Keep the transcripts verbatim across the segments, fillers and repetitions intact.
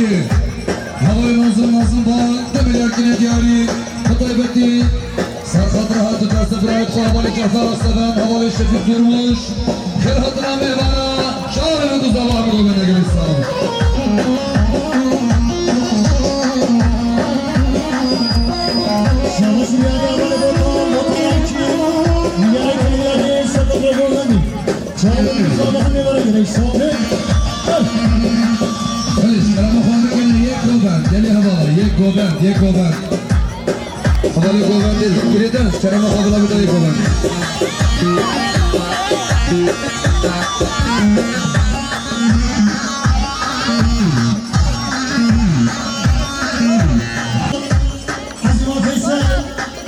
Hevalê mezin, mezin ba, demir erkinê diyarî, bi taybetî, serxatira her du dest birayet xwe, hevalê Cehfar Asteven, hevalê Şefîq Durmuş, xêr hatina mêvana, çavê min duzava min gobe negerî sağ. Şabaş diyarî hevalê Botan, Botan Erkin, diyarî diyarî, serxatira gobe negerî. Belê, kerema xwe bikene yek govend, gelê hevala, yek govend, yek govend. Hevalê govendê, girêdayî, kerema xwe bila bida yek govend. Ezîma Feysel,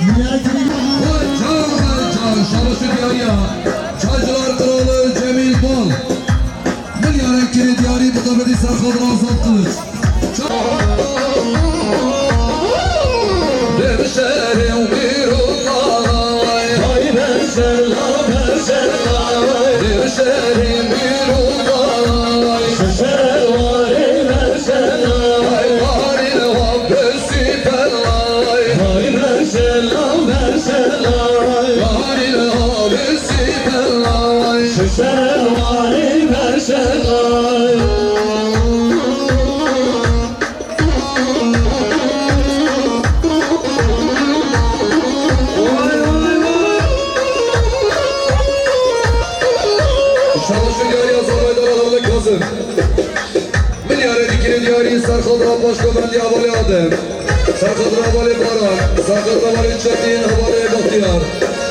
milyarê kirî. Vay can, vay can, şabaş û diyariya. Çaycılar Kralı Cemil Bal. Milyarê kirî diyarî bi tabetî serxadra Azad Kılıç. Bemşerim bir olay. Hay bemşer la bemşer la. Bemşerim bir olay. Şişer var bemşer la. Var ile Sipelay. Hay merşela, merşelay. Baharil havi sipelay. Şişer vali merşelay. Vay, vay, vay. Şabaş û diyariya Azerbaycan Adalet Kazım. Milyarê dikirê diyarî serxadra paşkovendiya hevalê Adem, serxadra hevalê Baran, serxadra hevalê Çetîn, hevalê Bextiyar.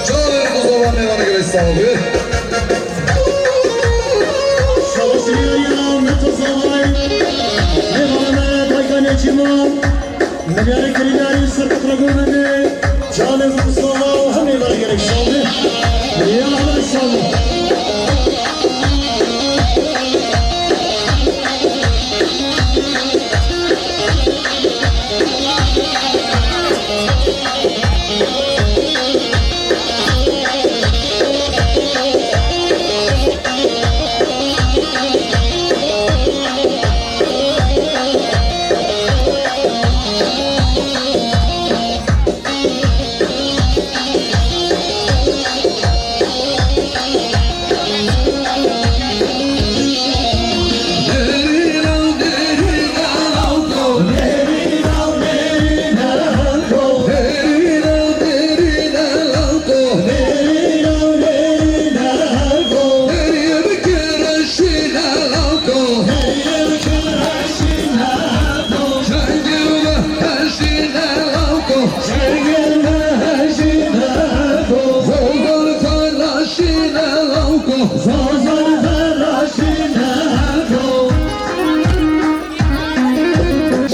Çavê ku zavan mêvanê girê sax be. Şabaş diyariya Meto Zavay, mêvanê me Baykanê Çîman. Milyarê kirî diyarî serxadra govendê. Çavê ku zavan hemê vere gerek sax be. Ya hemê sax be.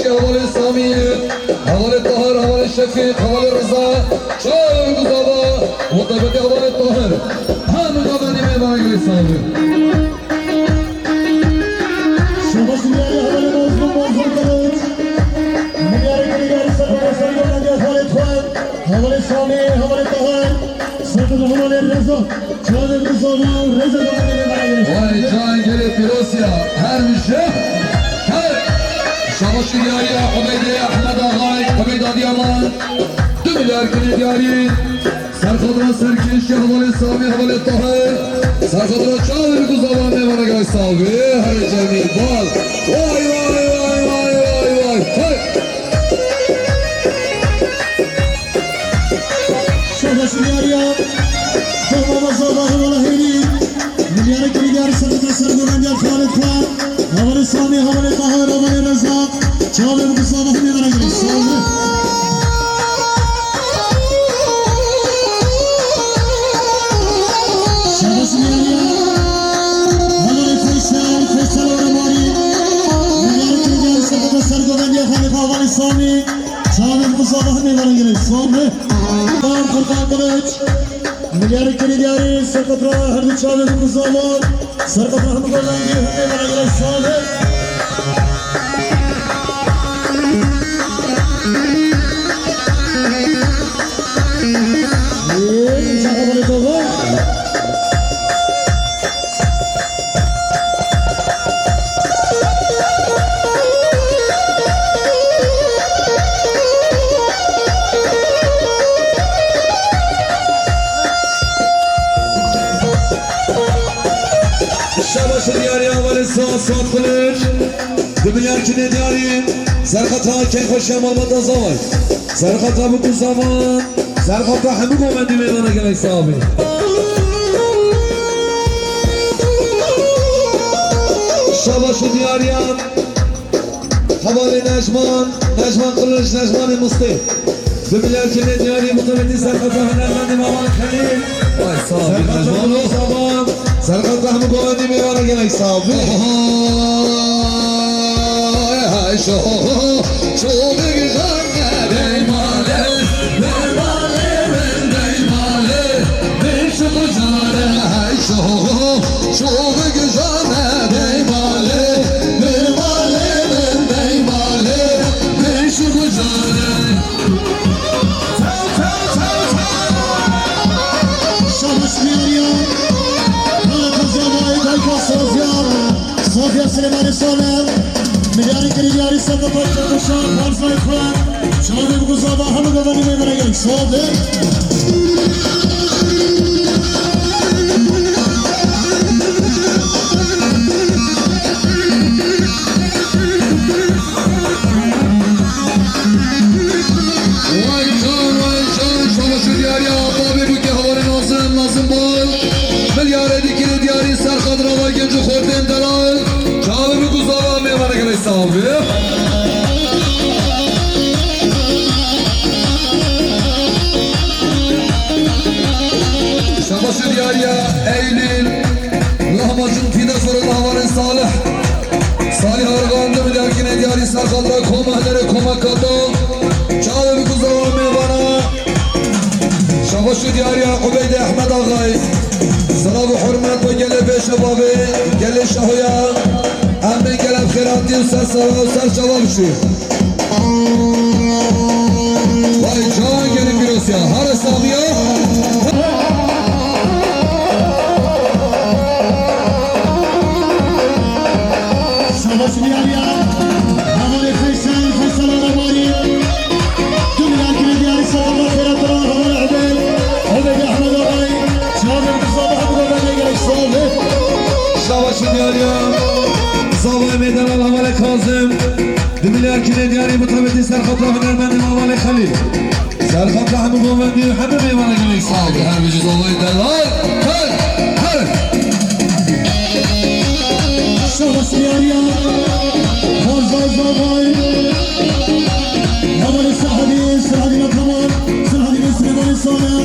Hevalê Samî, hevalê Tahir, hevalê Şefîq, hevalê Riza, çaw guzava, û taybetî hevalê Tahir. Hemû gavendî mêvanê girê sax be. Şabaş diyarî hevalê Mazlûm, Mazlûm Kılıç. Milyarê kirî diyarî serxadra sergovendiya xalê xwe. Hevalê Samî, hevalê Tahir. Serxadra hevalê Reza. Çavê Reza û Reza da. Vay can gelê pîroz ya. Her mişe. Her. Şabaş diyarî ya Ubeydê Ehmed Axay, Ubeyda Diyaman. Du milyar kirî diyarî. Serxadra serkêş ya hevalê Samî, hevalê Tahir. Serxadra çavê ku zavan mêvanê girê sax be. Herê Cemîl Bal. Vay, vay, vay. Hey. Şabaş diyarî ya. Tamam, zava hevala hêrî. Milyarê kirî diyarî serxadra sergovendiya xalê xwe. Hevalê Samî, hevalê Tahir, hevalê Reza. Çavê min disa bixwîne vere girê. Sağ olun. Şabaş diyarî ya. Hevalê Feysel, Feysel Oramarî. Milyarê kirî diyarî serxadra sergovendiya xalê xwe hevalê Samî. Çavê min disa bixwîne vere girê. Sağ olun. Furkan Kılıç. Milyarê kirî diyarî serxadra her du çavê ku zavan, serxadra hemû govendî hemê vere girê sax be. Ê, çaxa vere dova. Suat Kılıç, di milyar kinê diyarî, serqeta keyfxweşiya malbata Zavay. Serqeta biku Zavan, serqeta hemû govendî mêdana gelek saxbî. Şabaş û diyariyan, hevalê Necman, Necman Kılıç, Necmanê Mistê. Di milyar kinê diyarî muqemetî serqeta hunermendê Maman Xelîl. Ay, sağ ol, serqeta Necman. Serqeta hemû govendî mêvana gelek sağ ol. Ay, ay, şo, şo, bir güzel ya, dey male, dey male, dey male, bir şu kucağına, ay, şo, şo, bir güzel ya, dey male, dey male, dey male, bir şu kucağına. Şabaş diyariya. Hala kazanmayı dayka Sofya. Sofya Süleyman'ı sonra. Milyarı kiri diyarî sabah başla kuşa. Barzay Fırat. Şabaş bu kuzaba. Hamı kafanı memura gel. Sofya. Vay can, vay can, şabaşî diyarî Ababê bû ki hevalê Nazim, Nazim Bal. Milyarê dikirê diyarî serqet rava genc û xortên delal. Çavê bû ku zava mêvanê gelek sağ ol. Şabaşî diyarî Eylül. Lahmacun pide fırında havarên Salih. Salih Argan di milyar kinê diyarî serqet ra koma hederê koma kato. Çavê bi ku zava mêvana. Şabaş û diyariya Ubeydê Ehmed Axay. Silav û hurmet bo gelê Pêşevavê, gelê Şahoya. Em bên gelek xêratî û ser sera û ser çava bişî. Vay can gelin pîrosiya. Hare sabiya. Şabaş diyariya. Hevalê Feysel, Feysel Arabarî. Tüm yakine diyarî selamlar, xêrat ra, hevalê Ubey. Ubey Ahmed Ağay. Çağrı Mustafa Hamid Ömer'e gerek sağ olun. Şabaş diyariya. Zavay meydan al hevalê Kazım. Di milyar kinê diyarî mutabetî serqeta hunermendê Mamalê Xelîl. Serqeta hemû govendî û hemû mêvana gelek sağ ol. Her bijî zavayê delal. Her, her. Şabaş diyariya. Fazla zavay. Hevalê Sahadî, Sahadî Ataman, Sahadî Süleymanê Sane.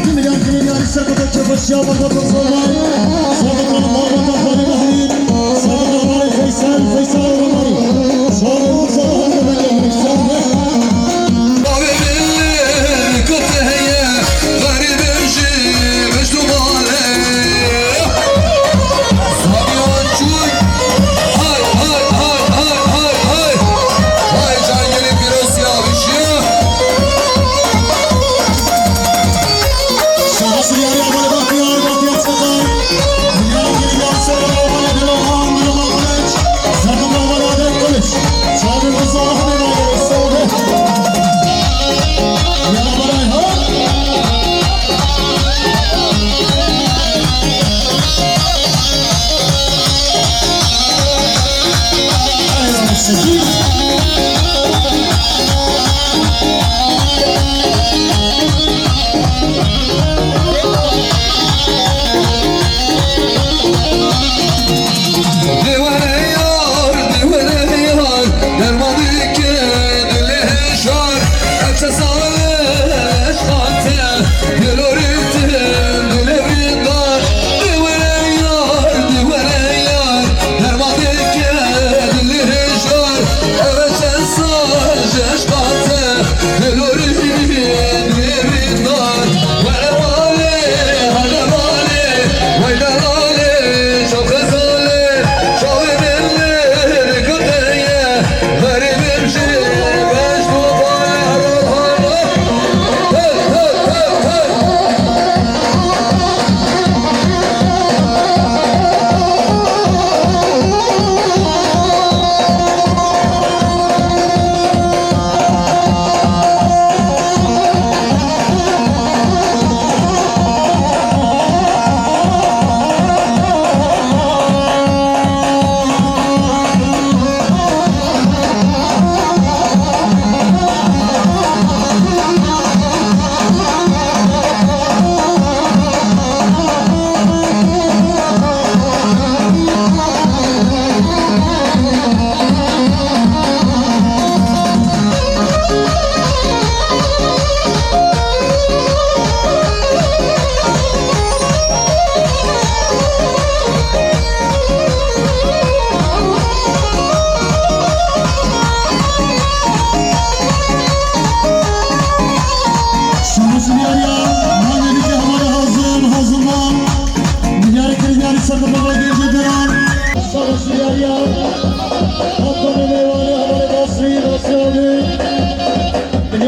Di milyar kinê diyarî serqeta kêfxweşiya malbata Zavay. Serqeta malbata Xalê Behrî. Serqeta malê Feysel, Feysel Romarî. Şarê Musa Muhammed Emre. Bavê min kotê heye, xerîbim jî reşt û malê. Sabiyan çûy. Hay, hay, hay, hay, hay, hay. Hay can gelê pîroz ya bişiya. Şahas diyarî hevalê Bahtiyar, Bahtiyar Çakar. Diyarî gelê diyar ser hevalê Dilohan, Dilohan Kılıç. Serkan hevalê Adem Kılıç. Çavê Musa Ahmed Aydın, Musa Ahmed. Ya hevalê ha. Dêwere yar, dêwere yar, dermanê ke dilê şar, eçe sare eşqate, dilorî tim dilê vîndar. Dêwere yar, dêwere yar, dermanê ke dilê şar, eçe sare eşqate, dilorî tim dilê vîndar. Were malê, hele malê, weyde malê, şoke zalê, şavê min lê koteye, xerîbim jî beşt û payê.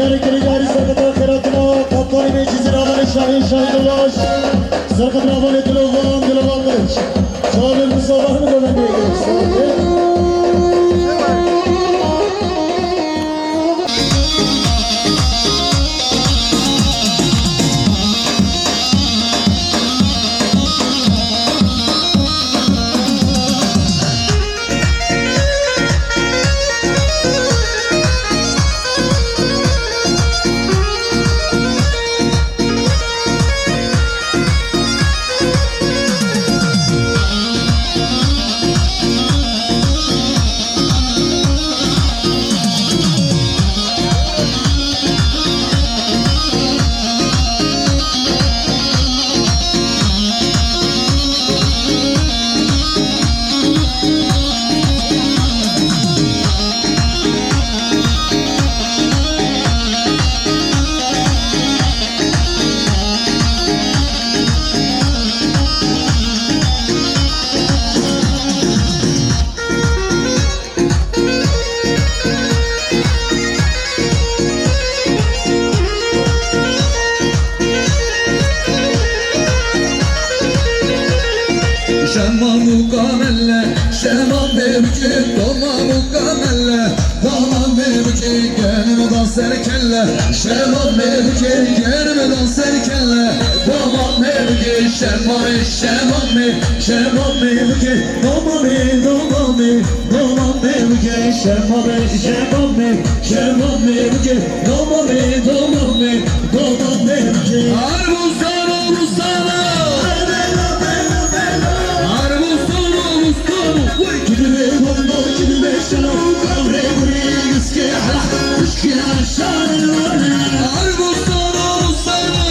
Kiligarî serketa xêratina kaptanê me Cizîr Avalê Şahîn Şahîn Ulaş. Serketa Avalê Dilovan Dilovan Meriç. Çavê Musa Bahmi Govendê. Şema mukamele, şema mevke, doma mukamele, doma mevke, gönlüm da serkelle. Şema mevke, gönlüm da serkelle, doma mevke, şema me, şema me, şema mevke, doma me, doma me. Domame bike, şemame, şemame, şemame bike. Domame, domame, domame bike. Arbustano, bustano. Arbustano, bustano. Vay. Kidime bombo, kidime şalo. Kamre guri, iske hala. Iske aşağı. Arbustano, bustano.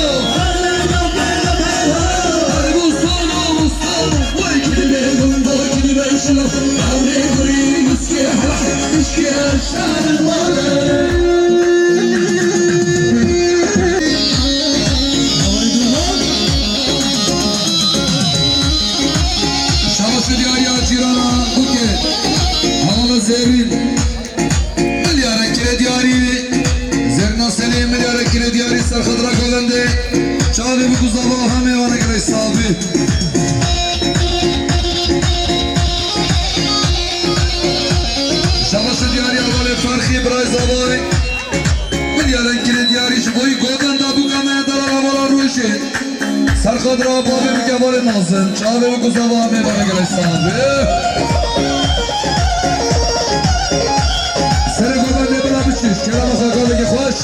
Şabaş û diyariya cîrana Bûkê, Hamala Zerrîn. Milyara kirê diyarî, Zerna Selî, milyara kirê diyarî, serxedra Govendê. Çavê bi guzava ha mêvana gelê sabî. Şabaş û diyarî hevalê Ferxî, biray zavay. Milyara kirê diyarî ji bo Govenda Bûka me delal hevala rojê. Serxadra bavê bi kevalê mezin, çavê bi guzava me bana gelek sabe. Serê Govendê bila biçiş, kerama xwe kalekî xweş.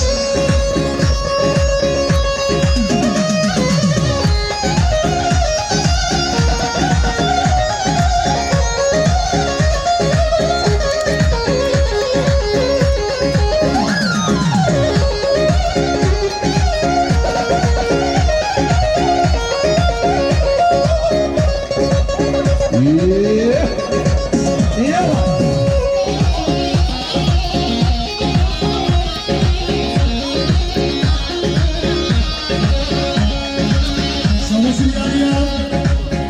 Şabaş û diyariya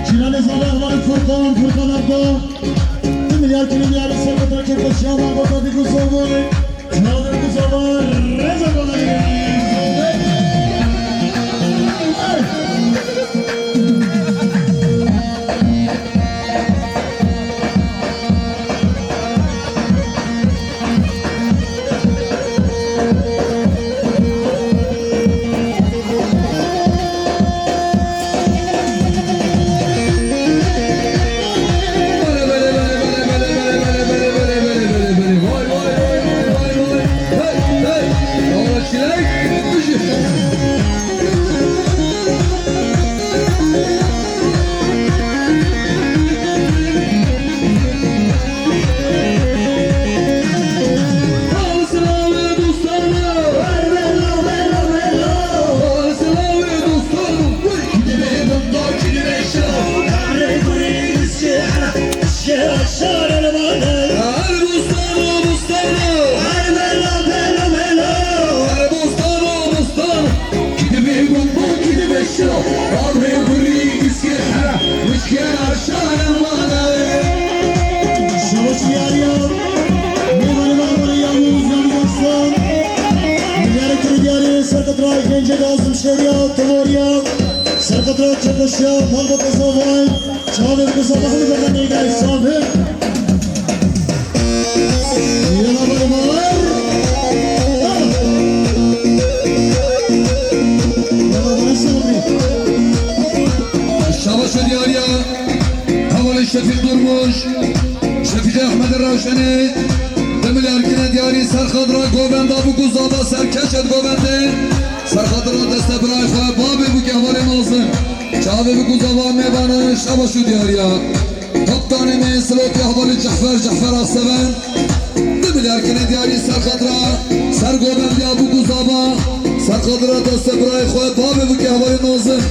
cîranê zava hevalê Furkan, Furkan Akba. Du milyar kilometre serketa kêfxweşiya me gota dî ku sovoy. Çadir Mustafa Reza Kolayı. Serqetra gencê Nazim Şeriya, Tivoriya, Serqetra Çepeşiya, Malbata Zavay, Çavê Guzava hemî berdemê gel sabe. Yala bar bar. Yala bar sabri. Şabaş û diyariya. Hevalê Şefîq Durmuş, Şefîqê Ehmedê Rewşenê, di milyar kine diyarî Serqedra govenda bû ku zava serkeşet govendê. Serqedra deste birayê xwe babê bû ki hevalê Nazim. Çavê bû ku zava mêvane şabaş û diyariya. Kaptanê me Silotê hevalê Cehfer, Cehfer Aseven. Du milyar kinê diyarî Serqedra, ser govendiya bû ku zava, Serqedra deste birayê xwe, bavê bû ki hevalê Nazim,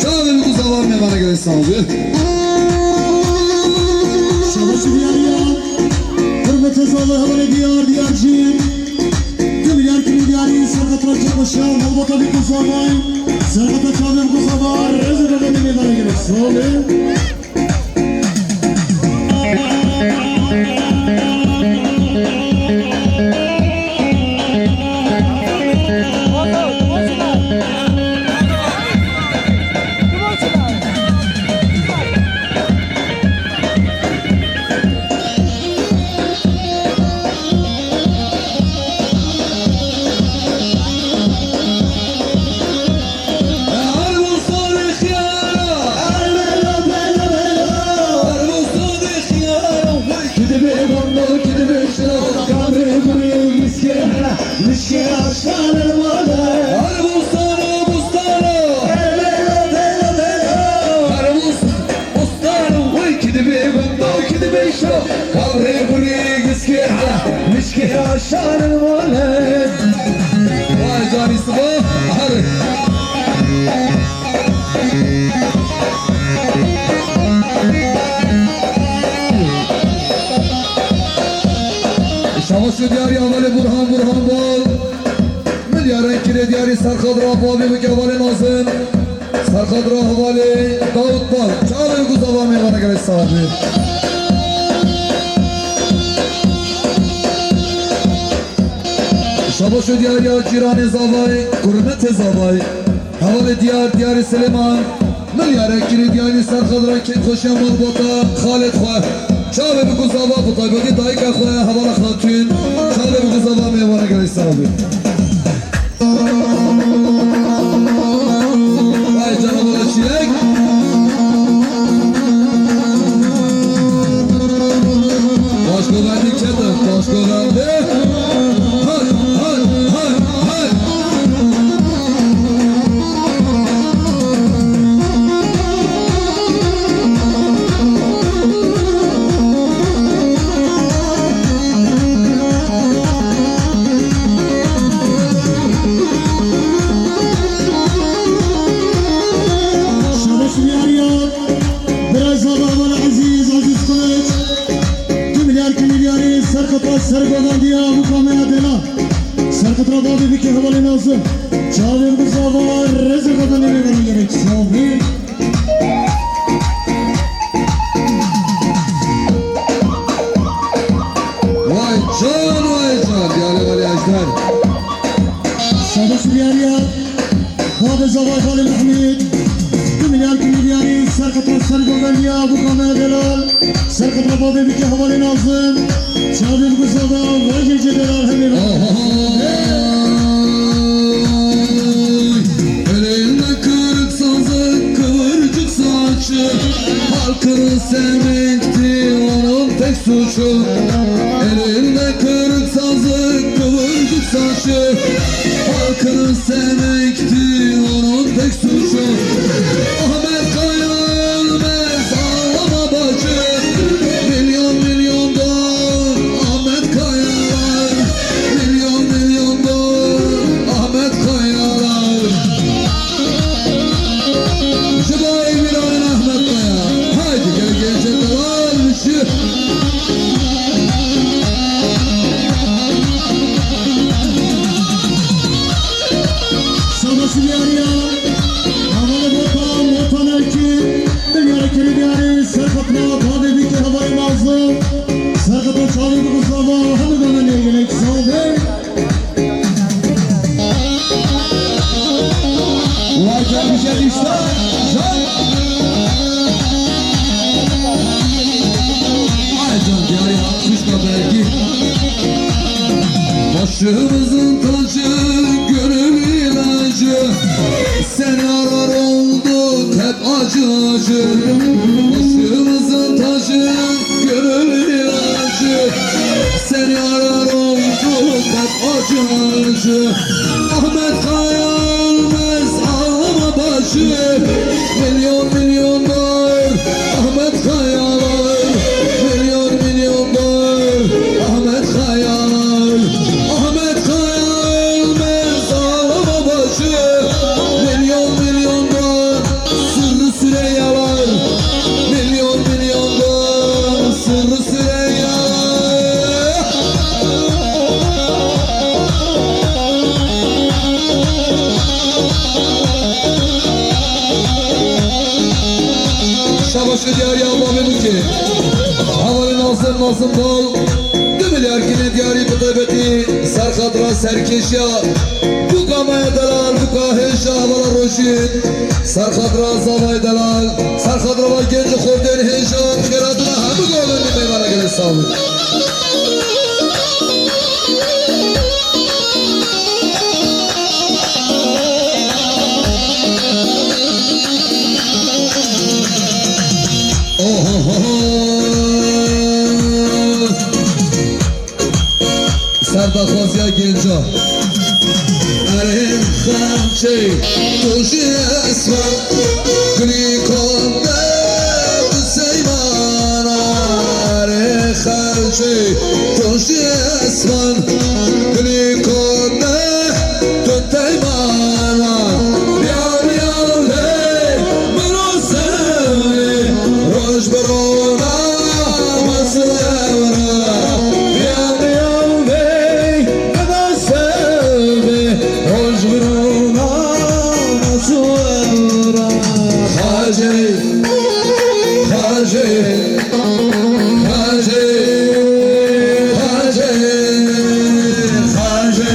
çavê bû ku zava mêvane gelê sağ ol. Şabaş diyariya, hürmetê zava hevalê diyar, diyar jî. Du milyar kinê diyarî Serqedra çabaşa, malbata bû ku zava, Serqedra çavê bû ku zava, rêzê bebe mêvane gelê sağ ol. Vay canî sibo. Her. Şabaş û diyarî hevalê Burhan, Burhan Bal. Milyarên kirê diyarî Serqedra bavê weke hevalê Nazim. Serqedra hevalê Dawud Bal. Çavê ku zava mêvane gelê saxbî. Şabaş û diyariya cîranê zavayê, kurmetê zavayê. Hevalê diyar, diyarê Silêman. Milyarek kirê diyarî Serqedra kêfxweşiya malbata xalê xwe. Çavê bi ku zava bi taybetî dayika xwe hevala xatûn. Çavê bi ku zava mêvane gelê saxbî. Ay canavar çilek. Baş govendî çete, baş govendî. Hay, hay, hay, hay. Şabaş diyariya, biraz daha bana Aziz, Aziz Kılıç. Tüm milyar ki milyarî Serqedra sergodandiya mukameya dela. Serqedra bavê bike hevalê Nazim. Çavê bi zava rêzê xwe de nêvê gerek sabî. Vay can, vay can, diyarê Valî Ejder. Şabaş diyariya, bavê zavay Xalê Mehmîd. Du milyar ki milyarî Serqedra sergodandiya mukameya delal. Serqedra bavê bike hevalê Nazim. Çavê bi zava vajê cê delal hemê. Elinde kırık sazı, kıvırcık saçı, halkın sevmekti onun tek suçu. Elinde kırık sazı, kıvırcık saçı, halkın sevmekti onun tek suçu. Ahmet Kaya ölmez, ağlama bacı. Milyon milyon dolar Ahmet Kayalar. Milyon milyon dolar Ahmet Kayalar. Ji bo Emiranên Ahmet Kaya. Haydi gel gençler, al şu. Şabaş diyariya, hevalê Botan, Botan Erkin, milyarê kirê diyarî Serqedra bavê bike hevalê Nazim. Serqedra çavê bi zava hemî bavê nêgelek saxbî. Gelişte can. Ay can, diyarî hak kuşka belki. Başımızın tacı, gönül ilacı. Sen yarar olduk hep acı acı. Başımızın tacı, gönül ilacı. Sen yarar olduk hep acı acı. Ahmet Kaya ölmez, ağlama bacı. Milyon milyonlar Ahmet Kayalar. Milyon milyonlar Ahmet Kayalar. Ahmet Kaya ölmez, ağlama bacı. Milyon milyonlar Sırrı Süreyyalar. Milyon milyonlar Sırrı Süreyyalar. Şabaşê diyarî Avavê Bûkê. Hevalên Azim, Nazim Dal. Du milyar kînê diyarî bi taybetî serxatira serkêşiya Bûka me delal, Bûka hêja hevala Rojîn. Serxatira zavayê delal, serxatira va genc û xortên hêja, xêratina hemû govendê mêvana gelê sax bû. Ohoho. Ser daxwaziya genca. Erê xemçê tu jî esma, gulî kombe tu seymana. Erê xemçê tu jî esman, gulî kombe tu teymana. Riya riya lê min rosewê, roj bi rona mesewra. Riya riya lê min rosewê, roj bi rona mesewra. Xacê, xacê, xacê, xacê, xacê,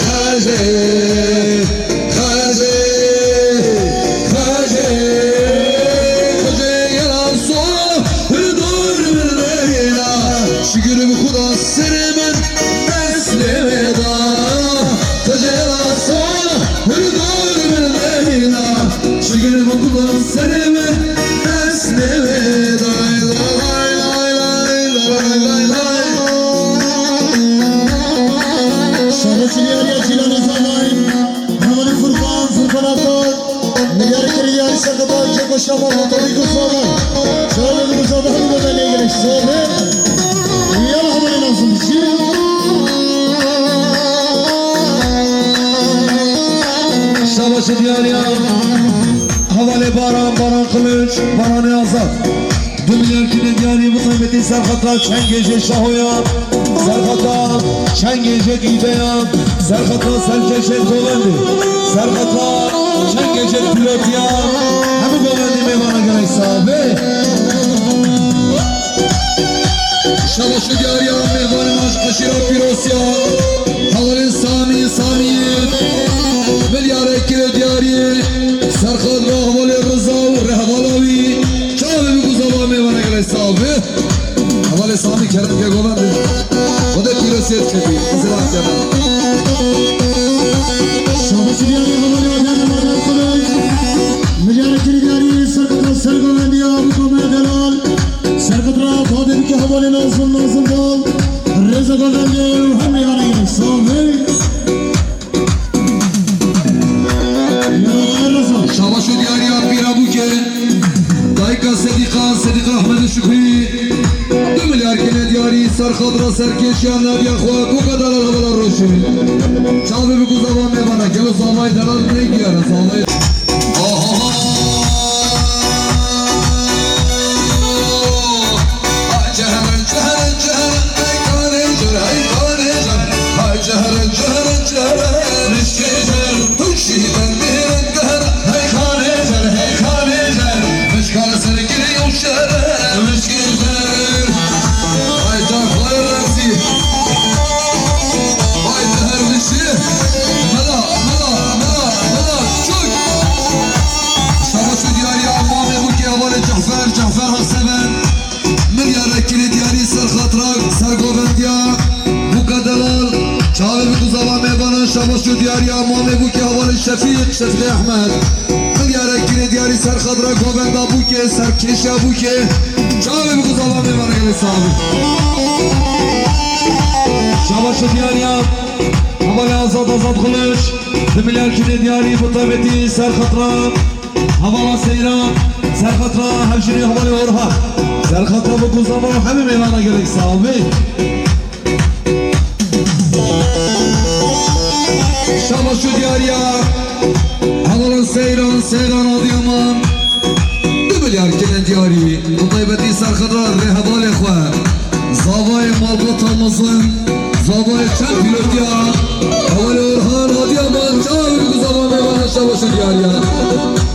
xacê. Xacê, xacê, xacê, yara so, hür dur bilmeyna. Şükür bi Xuda serê min dest lê da. Xacê, yara so, hür dur bilmeyna. Şükür bi Xuda serê min dest lê da. Lay, lay, lay, lay, lay, lay, lay, lay. Şerefli Yahya Cilan Özalay. Hevalê Furkan, Furkan Akar, milyarê kirî yarî serketa Ceko Şaban, Motorî Guzava. Çavê Guzava hemû bedelê gerek sabe. Yala hevalê Nazim Şîr. Şabaşê diyariya. Hevalê Baran, Baran Kılıç, Baranê Azad. Du milyar kînê diyarî bi taybetî serxeta Çengêjê Şahoya, serxeta Çengêjê Gîdeya, serxeta Serkêşê Govendê, serxeta Çengêjê Pilotiya, hemû govendê mêvana gelek sabe. Şabaş û diyariya mêvanên aş eşîra Pîrosiya, hevalên Samî, Samî, milyarê kînê diyarî, serxet ve hevalê Riza û rehvala wî, Çavê bi Guzava mêvana gelek sax be. Hevalê Samî kerem ke govendê. Xwedê pîrosiyê dikevî. Zirat kena. Şabaşî diyarî hevalê Adem Adem Kılıç. Milyarê kirî diyarî serketa ser govendiya Bûka me delal. Serketa babê bike hevalê Nazım Nazım Dal. Rêza govendê û hemî vana gelek sax be. Şabaş û diyariya pîra Bûkê, dayika Sedîqa, Sedîqa Ehmed Şukrî, du milyar kînê diyarî, serxet ve serkêşiya naviya xwe, Bûka delal hevala Rojîn. Çavê bi Guzava mêvana, gelo zavayê delal neygiya re, zavayê. Oho! Ay ceher, ceher, ceher, hey kanê cer, hey kanê cer. Ay ceher, ceher, ceher, mişkê cer. Tu şî ben bêrin deher, hey kanê cer, hey kanê cer. Mişkar ser girê û şer, mişkê cer. Ay can xwar Remzî. Ay ceher mişkê. Mela, mela, mela, mela, çûk. Çavê ku zava mêvanan şabaş û diyariya mamê Bûkê hevalê Şefîq, Şefîq Ehmed. Milyarek kirê diyarî ser xatira govenda Bûkê, serkêşiya Bûkê. Çavê ku zava mêvanan gelek sax bî. Şabaş û diyariya hevalê Azad, Azad Kılıç. Di milyar kirê diyarî bi taybetî ser xatira hevala Seyran, ser xatira hevjînê hevalê Orhan. Ser xatira bi ku zava hemî mêvanan gelek sax bî. Şabaş û diyariya hevalan Seyran, Seyran Adıyaman. Du milyar kirin diyarî. Bi taybetî ser xatira rêhevalê xwe. Zavayê malbata mezin. Zavayê çend pîlotiya. Hevalê Orhan Adıyaman. Çavê ku zava mêvanan şabaş û diyariya.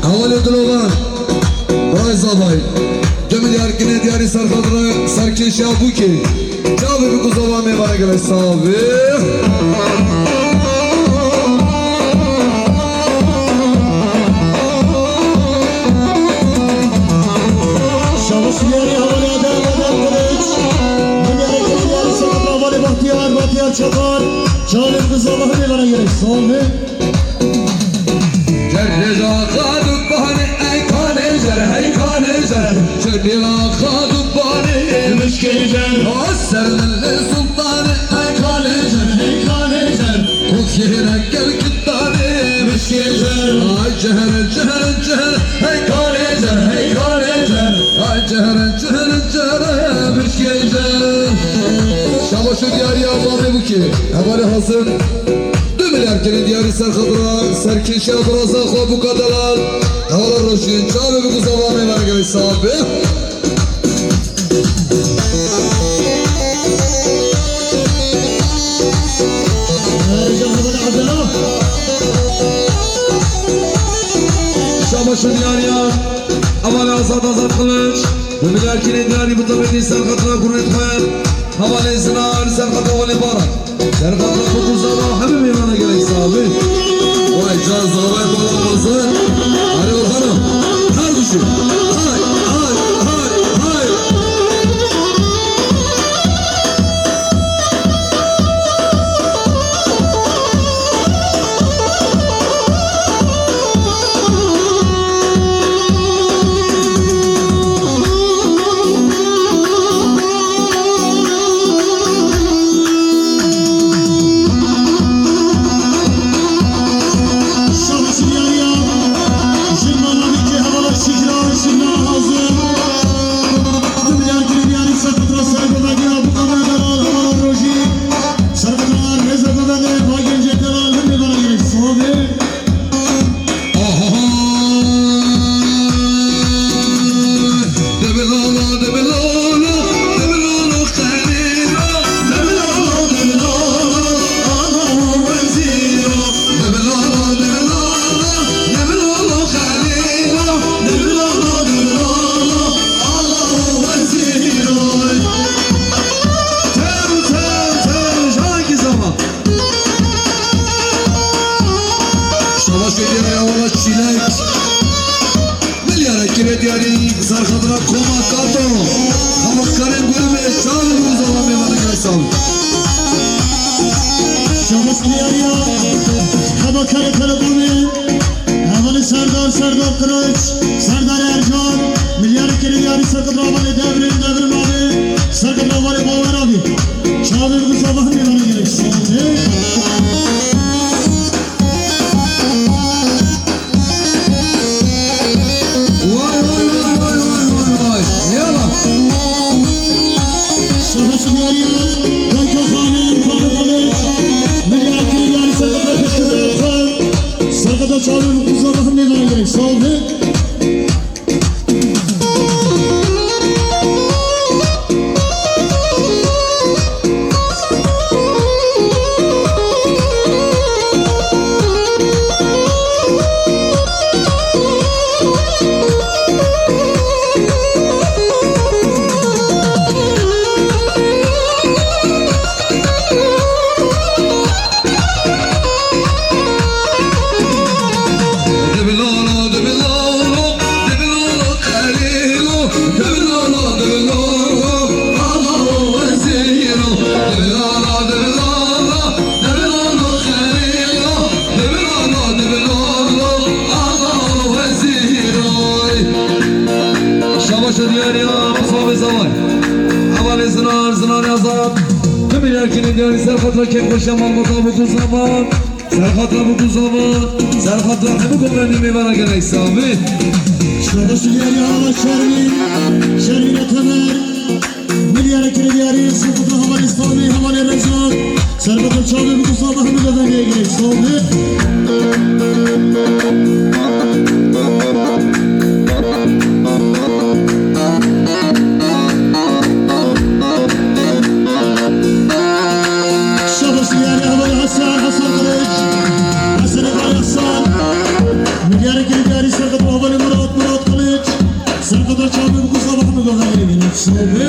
Hevalê Dilovan. Biray Zavay. Du milyar kirin diyarî ser xatira serkêşiya Bûkê. Çavê ku zava mêvanan gelek sax bî. Şabaş diyarî hevalê Adem, Adem Kılıç. Milyarek diyarî ser xatira hevalê Bahtiyar, Bahtiyar Çakar. Çavê ku zava mêvanan gelek sax bî. Cerrê axa dubanê, ey kanê cer, hey kanê cer. Cerrê axa dubanê, mişkê cer. Aser dilê sultanê, ey kanê cer, hey kanê cer. Kokêre gel kitanê, mişkê cer. Ay cehre, cehre, cehre, hey kanê cer, hey kanê cer. Ay cehre, cehre, cehre, mişkê cer. Şabaş û diyariya mamê Bûkê. Hevalê Hasan. Du milyar kirin diyarî ser xatira serkêşiya biraza xwe Bûka Delal. Hevala Rojîn, çavê ku zava mêvanan gelek sax bî. Şabaş û diyariya hevalê Azad, Azad Kılıç. Du milyar kirin diyarî bi taybetî ser xatira kurê xwe. Hevalê Zinar, ser xatira hevalê Baran. Ser xatira bi ku zava hemî mêvanan gelek sax bî. Vay can zavay bala mezin. Hadi Orhan'ım. Her düşün. Hay, hay, hay, hay. Şabaş û diyarî hevala Çîlek. Milyarek kirê diyarî ser xatira Koma Kato. Hema karên gurbê çavê ku zava mêvanan gelek sax bî. Şabaş diyariya hema karê telefonê. Hevalê Serdar, Serdar Kılıç, Serdar Ercan. Milyarek kirê diyarî ser xatira hevalê Devrim, Devrim abi. Ser xatira hevalê Bawer abi. Çavê ku zava hemî mêvanan gelek sax bî. Vay, vay, vay. Yala. Şabaş diyariya, Dayka Xanim, Xanim Xanim. Milyar kirê diyarî ser xatira piştgirêk. Ser xatira çavê ku zava hemî mêvanan gelek sax bî. Kirin diyarî ser xatra kêfxweşiya malbata Bûkûzava. Ser xatra Bûkûzava. Ser xatra hemû govenî mêvana gelek Samî. Şabaş diyarî ava Şermîn. Şermîn Etemer. Milyara kirin diyarî ser xatra hevalê Samî, hevalê Reza. Ser xatra çavê Bûkûzava hemû govenî gelek Samî. Şabaş diyarî hevalê Hasan, Hasan Kılıç. Hasan hevalê Hasan. Milyara kirin diyarî ser xatra hevalê Murat, Murat Kılıç. Ser xatra çavê Bûkûzava hemû govenî gelek Samî.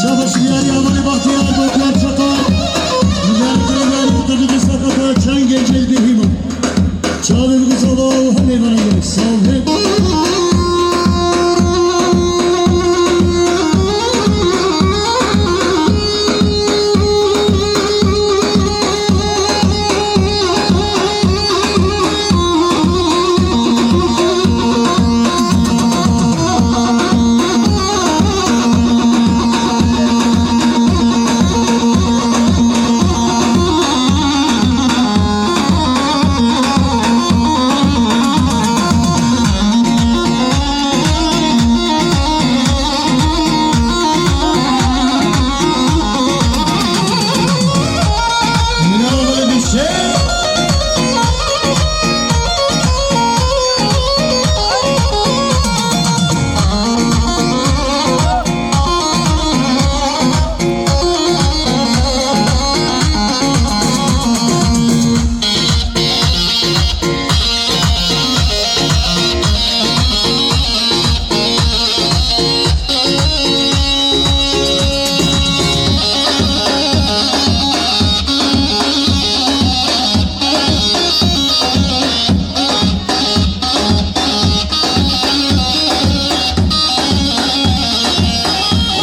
Şabaş diyarî hevalê Bahtiyar, Bahtiyar Çakar. Milyar kirin diyarî, tabii ki, ser xatra çend gencê bêhîman. Çavê Bûkûzava û hemê vana gelek Samî.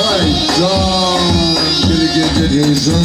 Vay can, gelê gencên hêja.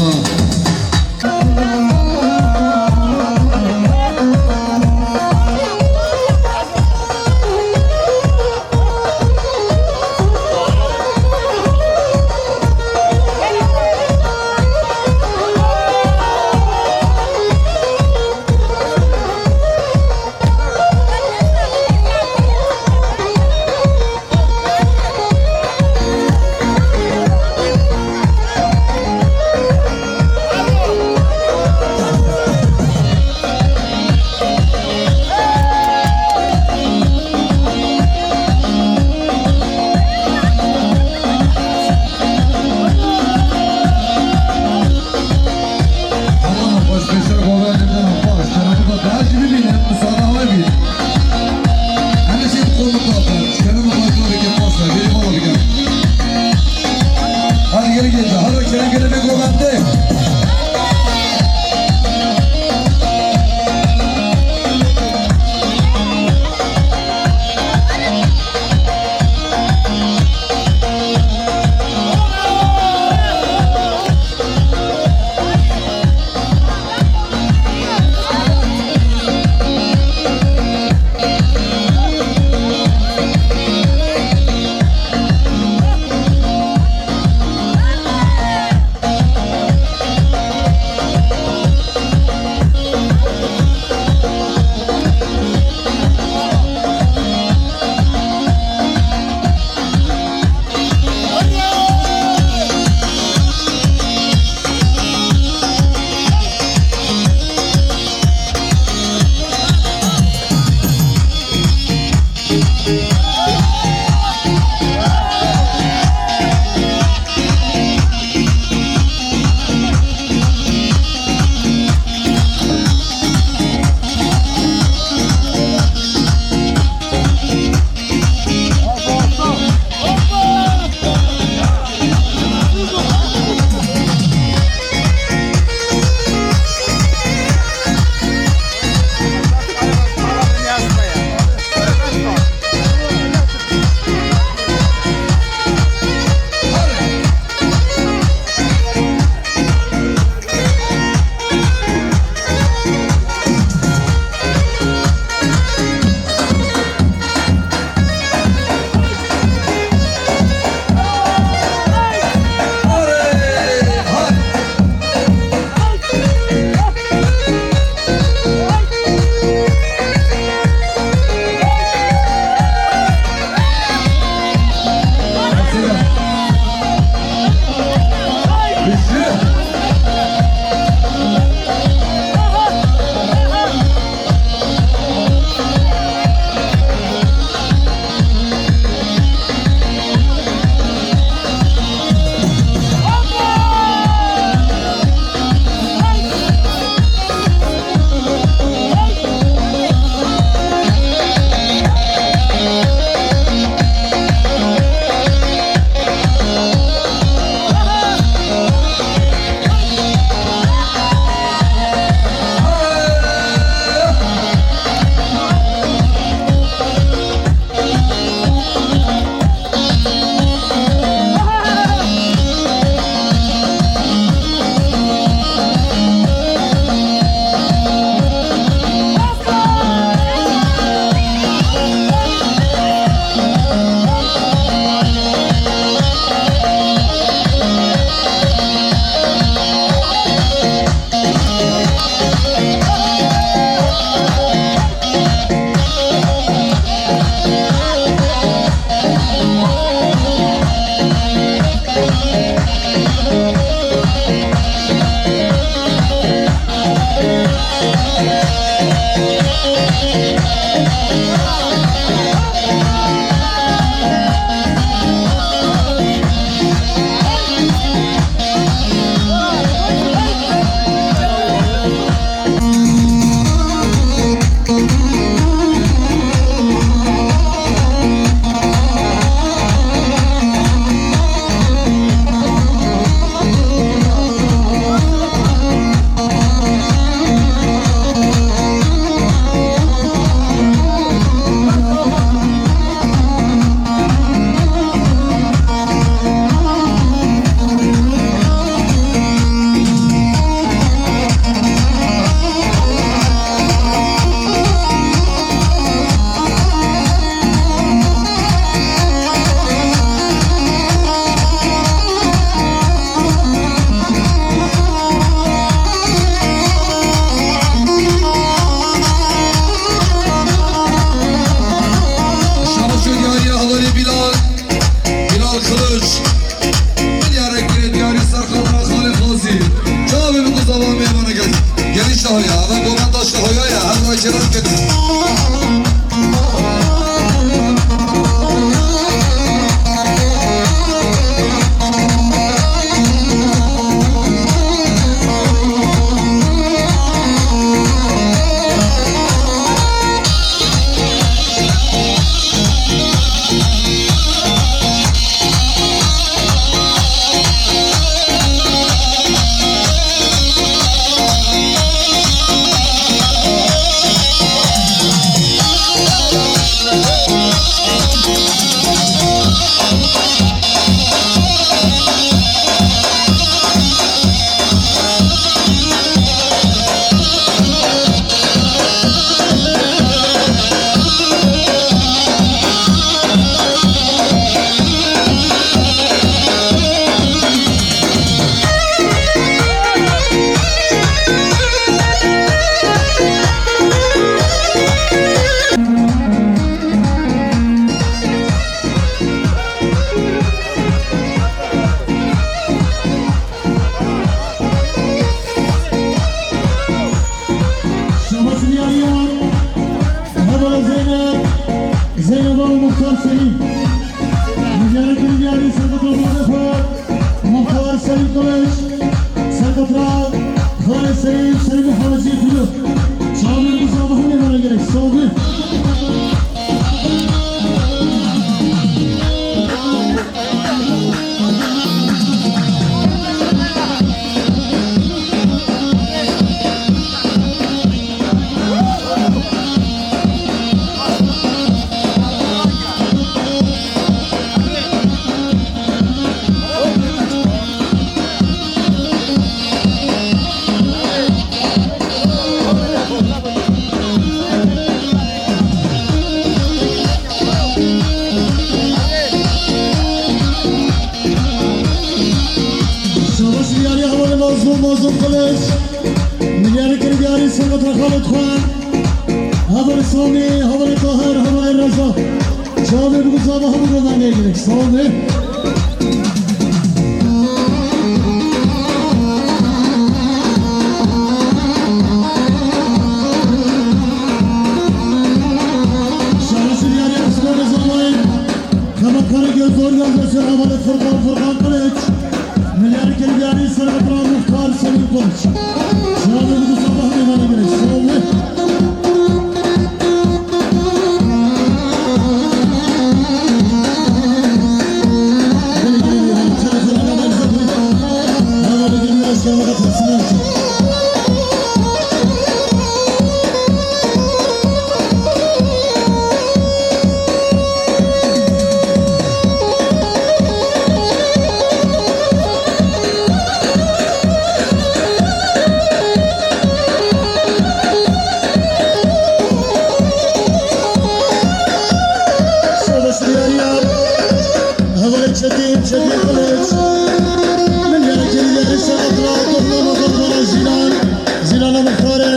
Milyarê Kiryarî, Serketî Muxtar Selîm Kılıç, Serketî Xalê Selîm, Selîm Hacî Filo. Çavên bi zava hemê vana gerek. Sağ olun. Şabaş diyarî hevalê Mazlûm, Mazlûm Kılıç. Milyarê Kiryarî, Serketî Xalid Xan. Hevalê Samî, hevalê Tahir, hevalê Reza. Çavê bi zava hemû vengê gerek. Sağ olun. Şabaş diyarî Osmanê Zamayî. Kema Karagöz organizasyon hevalê Furkan, Furkan Kılıç. Milyarê Kiryarî, Serketî Muxtar Selîm Kılıç. Şabaş bi zava hemê vana gerek. Sağ olun. Şabaş diyarî hevalê Çetin, Çetin Kılıç. Milyarê Kiryarî, Serketî Muxtar Zîlan, Zîlana Muxtarê.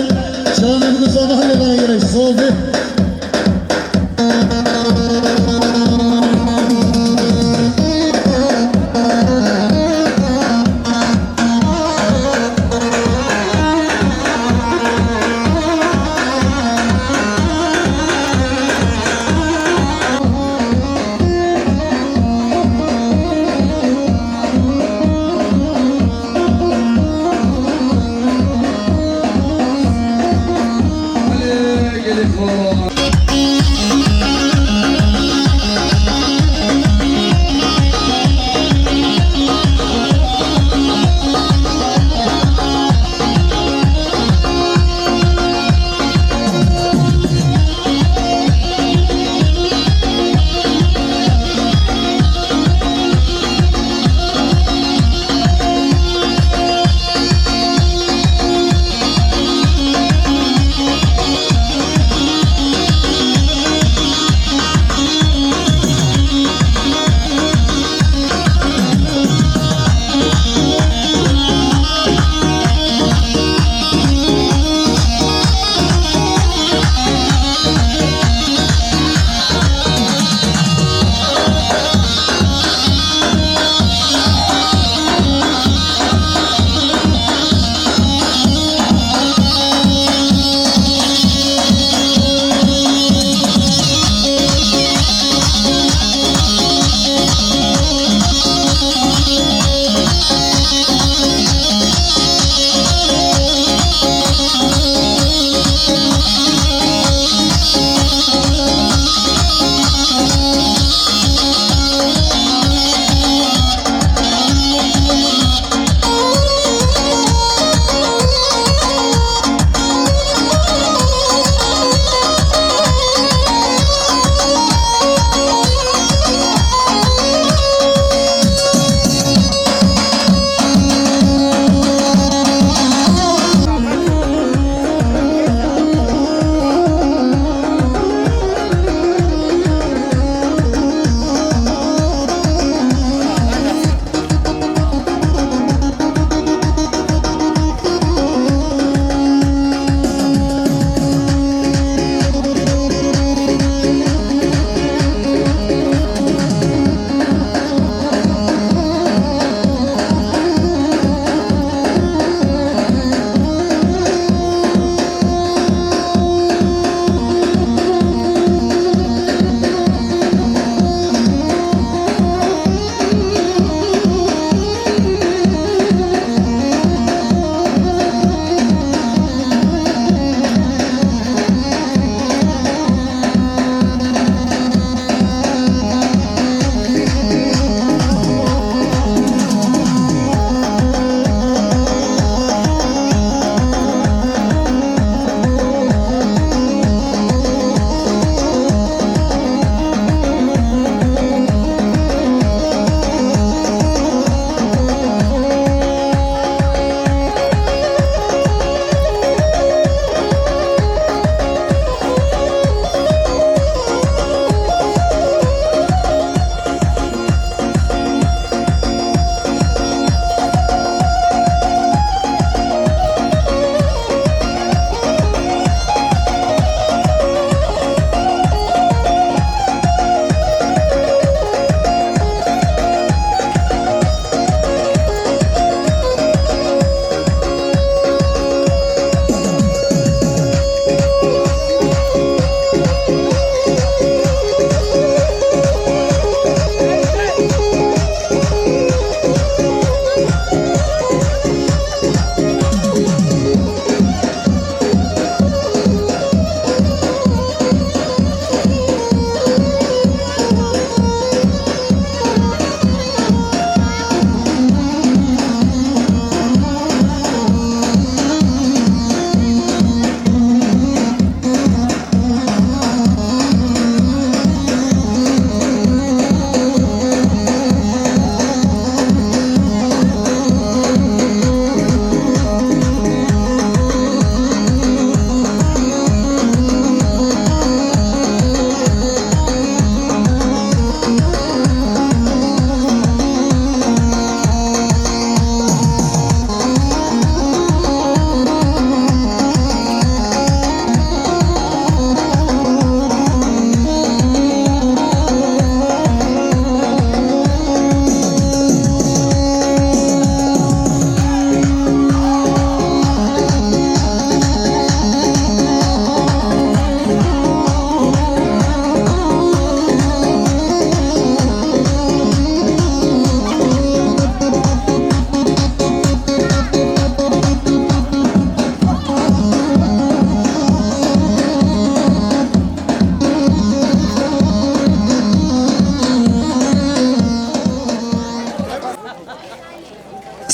Çavên bi zava hemê vana gerek. Sağ olun. Gelê xwe.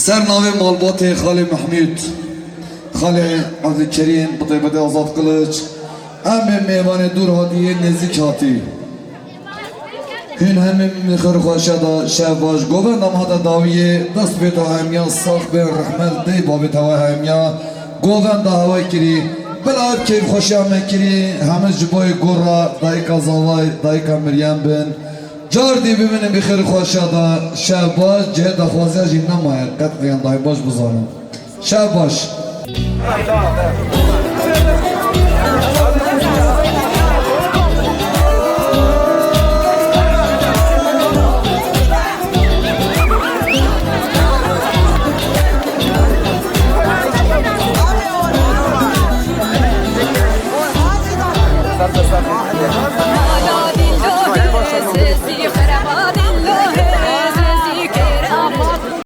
Ser navê malbatê Xalê Mehmûd, Xalê Evdîkerîm, bi taybetî Azad Kiliç, em ê mêvanê dûr hatî yên nêzîk hatî. Hûn hemî min xêr û xweşiya da şev baş. Govenda me hate dawiyê, dest bê te hemiya sax bên, rehmet dey bavê te we hemiya. Govenda hewe kirî, bila ev keyfxweşiya me kirî, hemiz ji bo yê gora dayika Zavay, dayika Miryem bin. Car dî bimînin bi xêr û xweşiya da şev baş, cihê daxwaziya jî nemaye, qet qiyandayî baş bizanin. Şev baş.